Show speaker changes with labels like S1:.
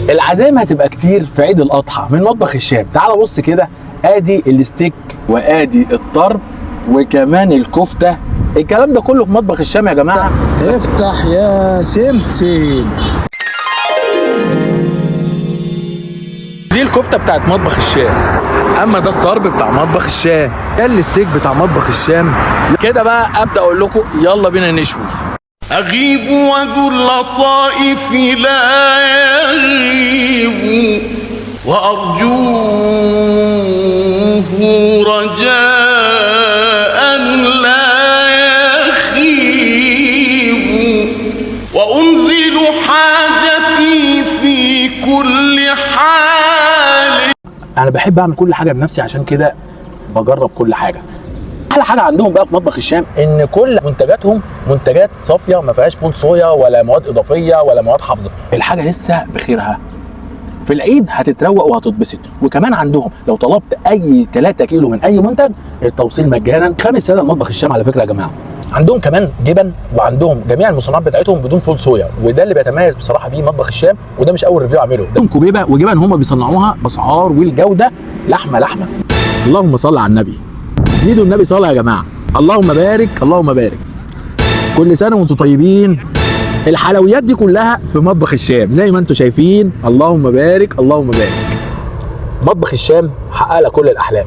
S1: العزايم هتبقى كتير في عيد الاضحى من مطبخ الشام. تعال بص كده، ادي الستيك وادي الطرب وكمان الكفتة، الكلام ده كله في مطبخ الشام يا جماعة.
S2: افتح يا سمسم.
S1: دي الكفتة بتاعت مطبخ الشام، اما ده الطرب بتاع مطبخ الشام، ده الستيك بتاع مطبخ الشام. كده بقى ابدا اقول لكم يلا بينا نشوي.
S3: أغيب وذو اللطائف لا يغيب، وأرجوه رجاء لا يخيب، وأنزل حاجتي في كل حال.
S1: انا بحب اعمل كل حاجة بنفسي، عشان كده بجرب كل حاجة. احلى حاجة عندهم بقى في مطبخ الشام ان كل منتجاتهم منتجات صافية، ما فيهاش فول صويا ولا مواد اضافية ولا مواد حافظه، الحاجة لسه بخيرها. في العيد هتتروق وهتتبسط. وكمان عندهم لو طلبت اي 3 كيلو من اي منتج التوصيل مجانا. خامس سنة لمطبخ الشام على فكرة يا جماعة. عندهم كمان جبن، وعندهم جميع المصنعات بتاعتهم بدون فول صويا، وده اللي بيتميز بصراحة بيه مطبخ الشام. وده مش اول review اعمله، ده كوبيبه وجبن هم بيصنعوها باسعار والجودة لحمه لحمه. اللهم صل على النبي، زيدوا النبي صلاة يا جماعة. اللهم بارك اللهم بارك. كل سنة وانتم طيبين. الحلويات دي كلها في مطبخ الشام زي ما انتم شايفين. اللهم بارك اللهم بارك. مطبخ الشام حقق لك كل الاحلام.